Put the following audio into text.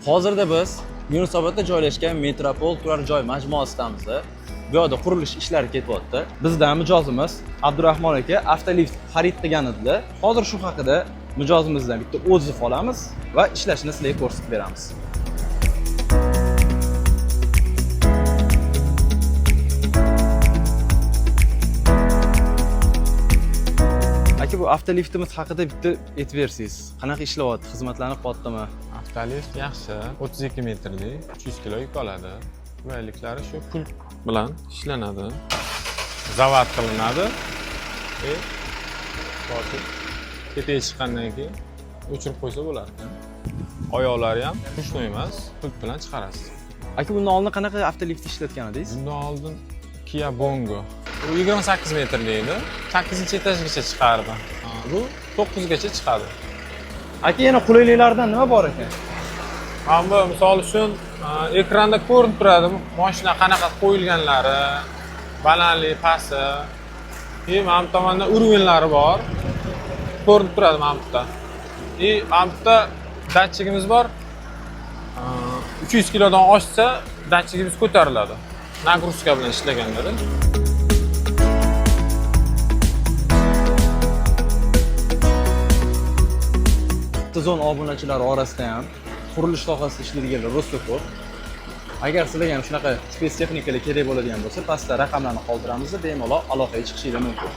Hozirda biz Yunusobodda joylashgan Metropol turar joy majmuasidamiz. Bu yoqda qurilish ishlari ketyapti. Bizdan mijozimiz Abdurahmon aka avtolift xarid qilgan edilar. Hozir shu haqida mijozimizdan bitta отзыв olamiz va ishlashini sizlarga ko'rsatib beramiz. Aka, bu avtoliftimiz haqida bitta aytib bersangiz, qanaqa ishlayapti, xizmatlarni qilyaptimi? Avtolift yaxshi, 32 metrli, 300 kilo yuk oladi. Qulayliklari shu pult bilan ishlanadi. Zavod qilinadi. E bosib tepaga chiqqandan keyin o'chirib qo'ysa bo'lar ekan. Oyoqlari ham ручной emas, pult bilan chiqarasiz. Aka, bundan oldin qanaqa avtolift ishlatgan edingiz? Bundan oldin Kia Bongo. U 28 metrli edi. 8-etajgacha chiqardi. Bu 9 gacha chiqadi. Aka, yana qulayliklardan nima bor ekan? Mana bu misol uchun ekranda ko'rinib turadi moshina qanaqa qo'yilganlari, balandlik, pasti. И mana bu tomonda уровеньлari bor. Ko'rinib turadi mana bu yerda. И mana bu yerda datchigimiz bor. 300 kilodan oshsa datchigimiz ko'tariladi. Нагрузка bilan ishlaganda. Zon obunachilari orasida ham qurilish sohasida ishlaydiganlar rosa ko'p. Agar sizlarga ham shunaqa spets texnikalar kerak bo'ladigan bo'lsa, pastda raqamlarni qoldiramiz, bemalol aloqaga chiqishingiz mumkin.